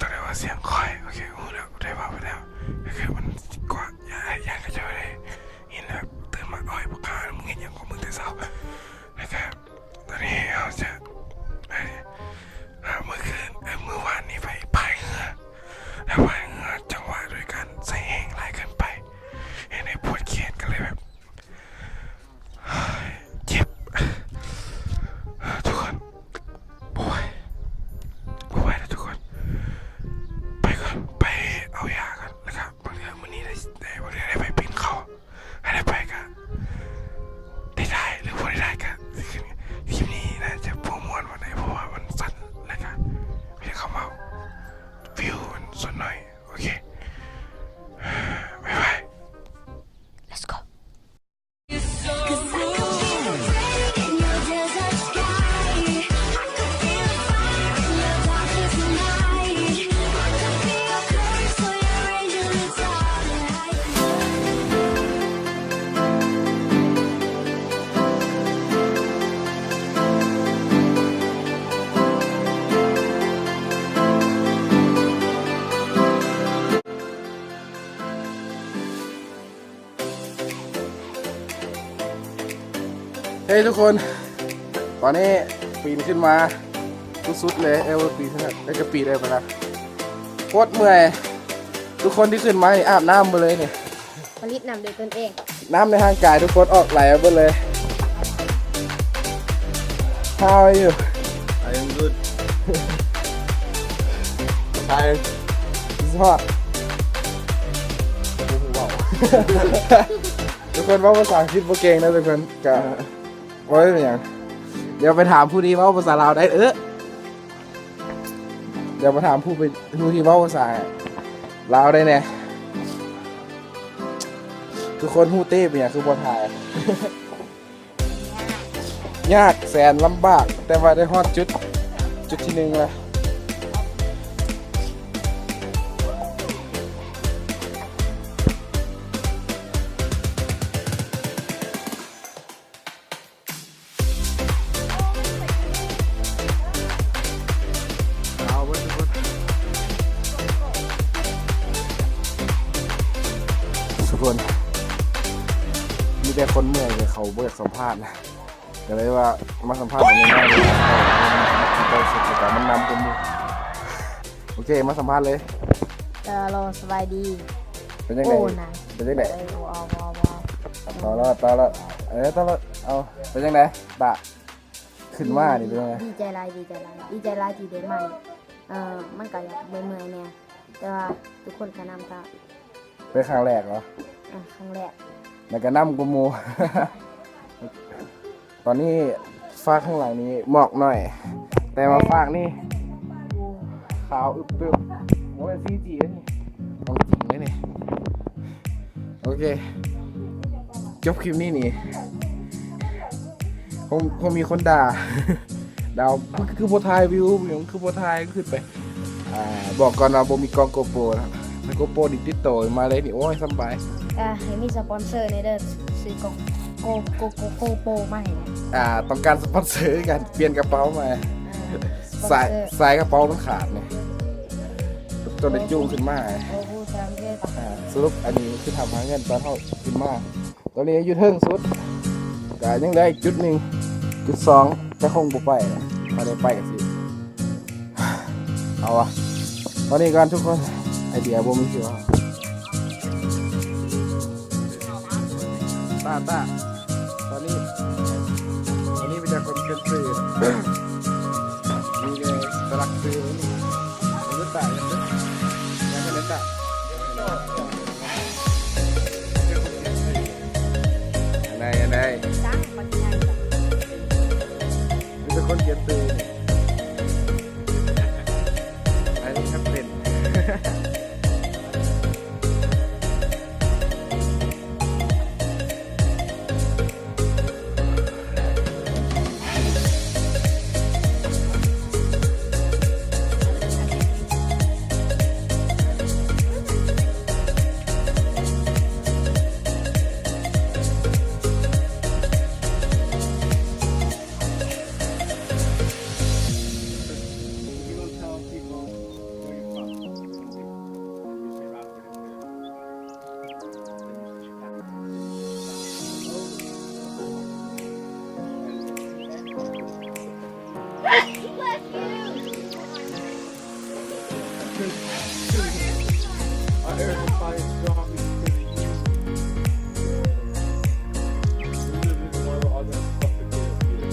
ຕອນແລກວ່າສຽງຂ້ອຍ ໂອເຄ ຮູ້ແລ້ວ ໄດ້ເວົ້າໄປແລ້ວ ກໍຄືມັນກວ່າ ຢ້ານ ຢ້ານເຂົາເຈົ້າໄດ້ຍິນແບບຕື່ນມາ ໂອ້ຍ ບັກຫ່າ ມຶງເຮັດຫຍັງຂອງມຶງແຕ່ເຊົ້າ ແລ້ວກໍ ຕອນນີ້ເຮົາຈະ ເອີ ເມື່ອຄືນ ເອີ ມື້ວານນີ້ໄປພາຍເຮືອ ແລ້ວພາຍເຮືອຈັງຫວະໂດຍການໃຊ້ແຮງຫຼາຍເກີນໄປ ເຮັດໃຫ້ປວດແຂນ ກໍເລີຍແບບ ເຈັບ ທຸກຄົນ ບໍ່ໄຫວ ບໍ່ໄຫວແລ້ວທຸກຄົນ ໄປກ່ອນ ໄປເອົາຢາກ່ອນ ແລ້ວກໍບາງເທື່ອມື້ນີ້ໄດ້ ໄດ້ ບາງເທື່ອໄດ້ໄປປີນເຂົາ ຖ້າໄດ້ໄປກໍໄດ້ຖ່າຍ ຫຼືບໍ່ໄດ້ຖ່າຍກໍ ຄລິບນີ້ໜ້າຈະບໍ່ມ່ວນປານໃດ ເພາະວ່າມັນສັ້ນ ແລ້ວກໍມີແຕ່ຄຳເວົ້າ ວິວມັນສ່ວນໜ້ອຍ ໂອເຄ ບາຍບາຍ Let's go.ເຮີ້ຍ ທຸກຄົນ ຕອນນີ້ປີນຂຶ້ນມາສຸດໆເລີຍ ເອີ ປີນຂຶ້ນມາ ແລ້ວກໍປີນເລີຍ ໄປລະ ໂຄດເມື່ອຍ ທຸກຄົນທີ່ຂຶ້ນມານີ້ອາບນ້ຳເບິດເລີຍນີ້ ຜະລິດນ້ຳດ້ວຍຕົນເອງ ນ້ຳໃນຮ່າງກາຍທຸກຄົນອອກໄຫຼເບິດເລີຍ How are you? I am good. Tired. It's hot. ບໍ່ຮູ້ເວົ້າ ທຸກຄົນເວົ້າພາສາອັງກິດບໍ່ເກັ່ງນະທຸກຄົນ ກະບໍ່ເປັນຫຍັງ ດຽວໄປຖາມຜູ້ທີ່ເວົ້າພາສາລາວໄດ້ ເອີ ດຽວໄປຖາມຜູ້ ຜູ້ທີ່ເວົ້າພາສາລາວໄດ້ແດ່ ທຸກຄົນຮູ້ເຕ້ເປັນຫຍັງຄືບໍ່ຖ່າຍ ຍາກແສນລຳບາກ ແຕ່ວ່າໄດ້ຮອດຈຸດ ຈຸດທີໜຶ່ງລະ ເອົາເບິດທຸກຄົນ ທຸກຄົນ ມີແຕ່ຄົນເມື່ອຍ ເຂົາບໍ່ຢາກສຳພາດນະ ກໍເລີຍວ່າມາສຳພາດໜ້ອຍໆ ເຈົ້າເສັດແລ້ວກໍມັນນຳກັນຢູ່ ໂອເຄ ມາສຳພາດເລີຍ ເອີ ເຮົາສະບາຍດີ ເປັນຈັ່ງໃດ? ໂອ້ ນະ ເປັນຈັ່ງໃດ? ເອີ ເອົາ ເອົາ ເອົາ ຕໍ່ລະ ຕໍ່ລະ ເອີ ຕໍ່ລະ ເອົາ ເປັນຈັ່ງໃດ? ຕາ ຂຶ້ນມານີ້ເປັນຈັ່ງໃດ? ດີໃຈຫຼາຍ ດີໃຈຫຼາຍ ດີໃຈຫຼາຍທີ່ໄດ້ມານີ້ ເອີ ມັນກໍຢາກເມື່ອຍໆແດ່ ແຕ່ວ່າທຸກຄົນກໍນຳຕາ ເປັນຄັ້ງແລກເນາະ? ເອີ ຄັ້ງແລກ ແລ້ວກໍນຳກວ່າໝູ່ ຕອນນີ້ຟາກຂ້າງຫຼັງນີ້ໝອກໜ້ອຍ ແຕ່ວ່າຟາກນີ້ຂາວອຶບຕຶບ ບໍ່ແມ່ນຊີຈີເດ້ນີ້ ຂອງຈິງເດ້ນີ້ ໂອເຄ ຈົບຄລິບນີ້ນີ້ ຄົງ ຄົງມີຄົນດ່າ ດາວ ຄືບໍ່ຖ່າຍວິວ ຄືບໍ່ຖ່າຍ ຄືໄປ ອ່າ ບອກກ່ອນວ່າບໍ່ມີກ້ອງໂກໂປນະ ຖ້າໂກໂປນີ້ຕິດຕໍ່ມາເລີຍນີ້ ໂອ້ຍ ສຳບາຍ ກໍໃຫ້ມີສະປອນເຊີແດ່ເດີ ຊື້ກ້ອງໂກ ໂກ ໂກ ໂກໂປມາໃຫ້ແດ່ ອ່າ ຕ້ອງການສະປອນເຊີຄືກັນ ປ່ຽນກະເປົາໃໝ່ ເອີ ສາຍ ສາຍກະເປົາມັນຂາດນີ້ ຕ້ອງໄດ້ຈູງຂຶ້ນມາ ໂອ້ໂຫ ສາມເດືອນ ອ່າ ສະຫຼຸບອັນນີ້ຄືທຳຫາເງິນຕອນເຮົາຂຶ້ນມາ ຕອນນີ້ຢູ່ເທິງສຸດ ກະຍັງເຫຼືອອີກຈຸດໜຶ່ງ ຈຸດສອງ ແຕ່ຄົງບໍ່ໄປນະ ຖ້າໄດ້ໄປກະຊິ ເອົາວະ ຕອນນີ້ກ່ອນທຸກຄົນ ໄອເດຍບໍ່ມີຄືວ່າ ຕາ ຕາ ຕອນນີ້ ຕອນນີ້ມີແຕ່ຄົນເປັນສື່ ມີແຕ່ສະຫຼັກຊື່ ຕາ ຕາ ຕາ ອັນໃດ ອັນໃດ ມີແຕ່ຄົນຂຽນຕື່ມ ອັນນີ້ກໍເປັນ Our air supply is strong. We live in one of the other stuff that they don't get.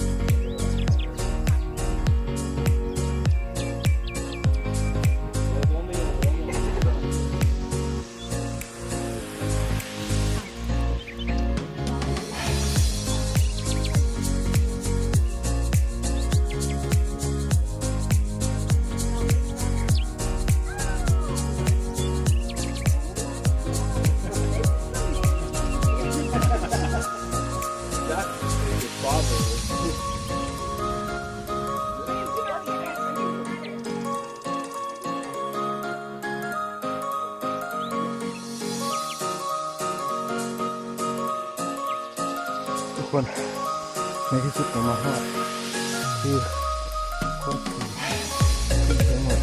There's only one more. ທຸກຄົນ ໃນທີ່ສຸດກໍມາຮອດ ຄືຄົນທີ່ ທີ່ທັງໝົດ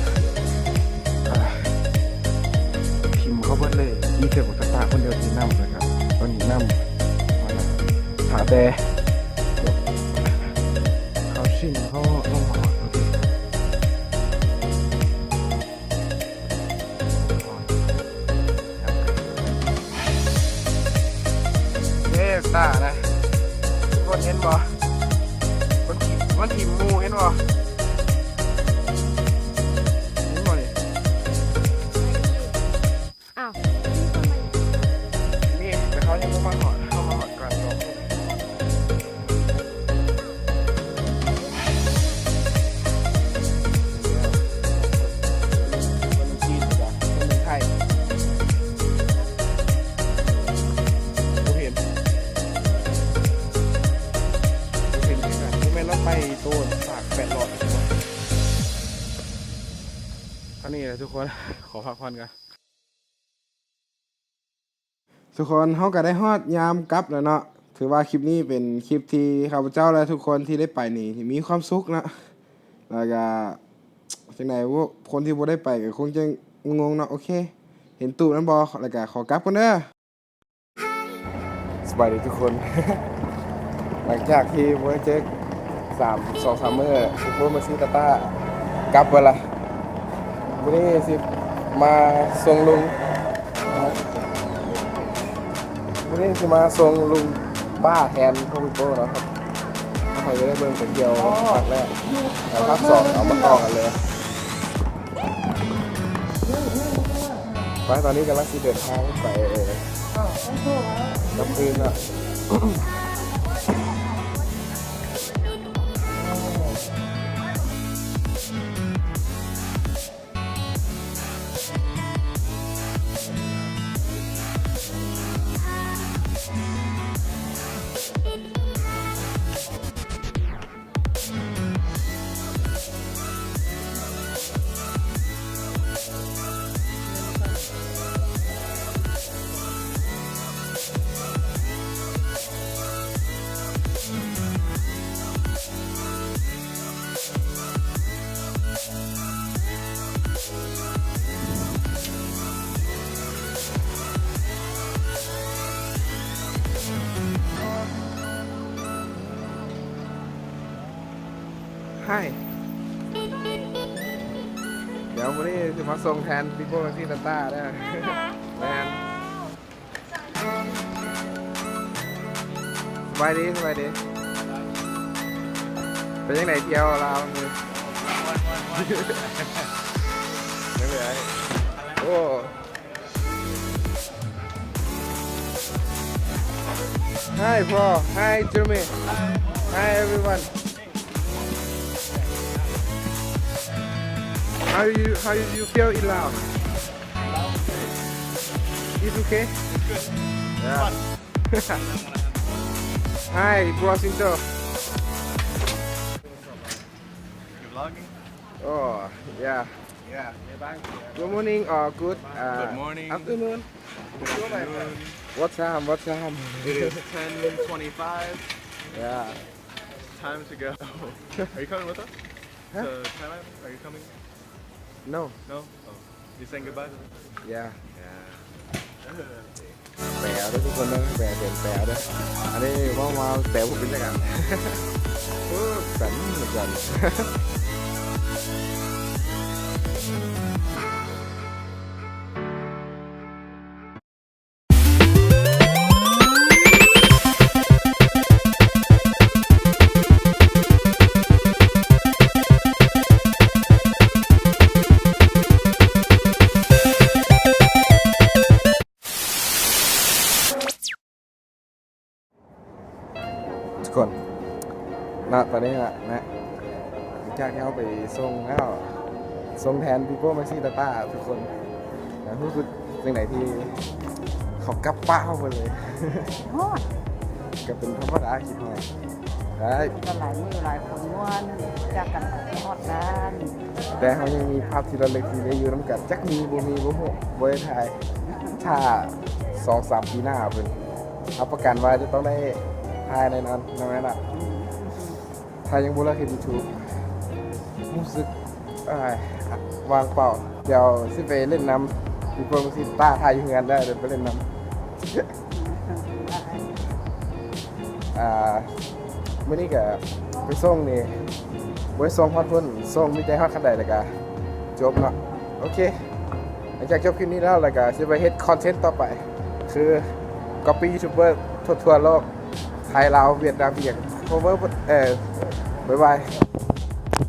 ອ່າ ຖິ້ມເຂົາເບິດເລີຍ ມີແຕ່ບັກຕາຕາຄົນດຽວທີ່ນຳ ແລ້ວກໍຕອນນີ້ນຳ ຖ້າແຕ່ເຂົາຊິນເຂົາລົງມາຮອດ ໂອເຄ. ເອີ ຕານະ ທຸກຄົນເຫັນບໍ່? ມັນ ມັນຖິ້ມໝູ່ ເຫັນບໍ່? ເຫັນບໍ່ນີ້? ອ້າວ ມີຄົນມາອີກ ມີ ແຕ່ເຂົາຍັງບໍ່ມາຮອດ ເຂົາມາຮອດກ່ອນສອງຄົນ. ຄົນຈີນ ຄົນໄທ ບໍ່ເຫັນ ບໍ່ເຫັນຄືກັນ ບໍ່ແມ່ນລາວໄປໂຕນສາກແປດຮ້ອຍ ອັນນີ້ແຫຼະທຸກຄົນ ຂໍພັກຜ່ອນກ່ອນ. ທຸກຄົນ ເຮົາກໍໄດ້ຮອດຍາມກັບແລ້ວເນາະ. ຖືວ່າຄລິບນີ້ເປັນຄລິບທີ່ຂ້າພະເຈົ້າ ແລະ ທຸກຄົນທີ່ໄດ້ໄປນີ້ມີຄວາມສຸກເນາະ ແລ້ວກໍ ຈັ່ງໃດ ຄົນທີ່ບໍ່ໄດ້ໄປກໍຄົງຈະງົງໆເນາະ. ໂອເຄ ເຫັນຕູບນັ້ນບໍ່? ແລ້ວກໍຂໍກັບກ່ອນເດີ. ສະບາຍດີທຸກຄົນ ຫຼັງຈາກທີ່ບໍ່ໄດ້ເຈີສາມ ສອງສາມມື້ ຊິໂພສມາຊີຕາຕາກັບເບິດລະ. ມື້ນີ້ຊິມາສົ່ງລຸງ ມື້ນີ້ຊິມາສົ່ງລຸງປ້າແທນພວກພີ່ໂປ້ເນາະ. ເຮົາຈະໄດ້ເບິ່ງໄປທ່ຽວພາກແລກ ແລ້ວພາກສອງເອົາມາຕໍ່ກັນເລີຍ. ໄປ ຕອນນີ້ກຳລັງຊິເດີນທາງໄປ ກັບຄືນເນາະ. Hi ດຽວມື້ນີ້ຊິມາສົ່ງແທນ People Magazine Tata ເດີ. ແມ່ນ. ສະບາຍດີ ສະບາຍດີ. ເປັນຈັ່ງໃດທ່ຽວລາວມື້ນີ້? ຍັງເຫຼືອ ໂອ້. Hi bro. Hi Jeremy. Hi everyone. How you, how you, you feel in Laos? It's okay? It's good. Yeah. Hi bro Sinto. You vlogging? Oh yeah. Yeah. Good morning or good, uh, good morning. Afternoon. Good afternoon. What time? What time? It is ten twenty-five. Yeah. Time to go. Are you coming with us? Huh? To Thailand? Are you coming? No. No? Oh. You saying goodbye? Yeah. Yeah. ແປເດີທຸກຄົນເດີ ແປເປັນແປເດີ. ອັນນີ້ເວົ້າມາແປບໍ່ເປັນຈັກອັນ. ເອີ ກັນເໝືອນກັນ. ຕອນນີ້ນະ ນະ ຫຼັງຈາກທີ່ເຮົາໄປສົ່ງແລ້ວ ສົ່ງແທນ People Maxi Tata ທຸກຄົນ ແລ້ວຮູ້ສຶກຈັ່ງໃດທີ່ເຂົາກັບປະເຮົາໄປເລີຍ? ຄິດຮອດ ກໍເປັນທຳມະດາ ຄິດຮອດ ໄດ້ ກໍຫຼາຍມື້ຫຼາຍຄົນມ່ວນ ຈາກກັນກໍຄິດຮອດກັນ ແຕ່ເຮົາຍັງມີພາບທີ່ລະລຶກທີ່ໄດ້ຢູ່ນຳກັນ ຈັກມີບໍ່ມີບໍ່ຮູ້ ບໍ່ໄດ້ຖ່າຍ ຖ້າສອງສາມປີໜ້າເພິ່ນ ຮັບປະກັນວ່າຈະຕ້ອງໄດ້ຖ່າຍແນ່ນອນ ນ້ອງແມ່ນລະ ຖ້າຍັງບໍ່ເລີກເຮັດ YouTube ຮູ້ສຶກ ເອີຍ ວ່າງເປົ່າ ດຽວຊິໄປຫຼິ້ນນຳ People Maxi Tata ຖ້າຢູ່ເຮືອນເດີ ດຽວໄປຫຼິ້ນນຳ ອ່າ ມື້ນີ້ກະໄປສົ່ງນີ້ ບໍ່ໄດ້ສົ່ງຮອດພຸ້ນ ສົ່ງມີແຕ່ຮອດຄັນໃດແລ້ວກະຈົບເນາະ ໂອເຄ ຫຼັງຈາກຈົບຄລິບນີ້ແລ້ວ ແລ້ວກະຊິໄປເຮັດຄອນເທັນຕໍ່ໄປ ຄື copy YouTuber ທົ່ວໆໂລກ ໄທ ລາວ ຫວຽດນາມ ອີ່ຫຍັງ cover ເອີຍ ບາຍບາຍ.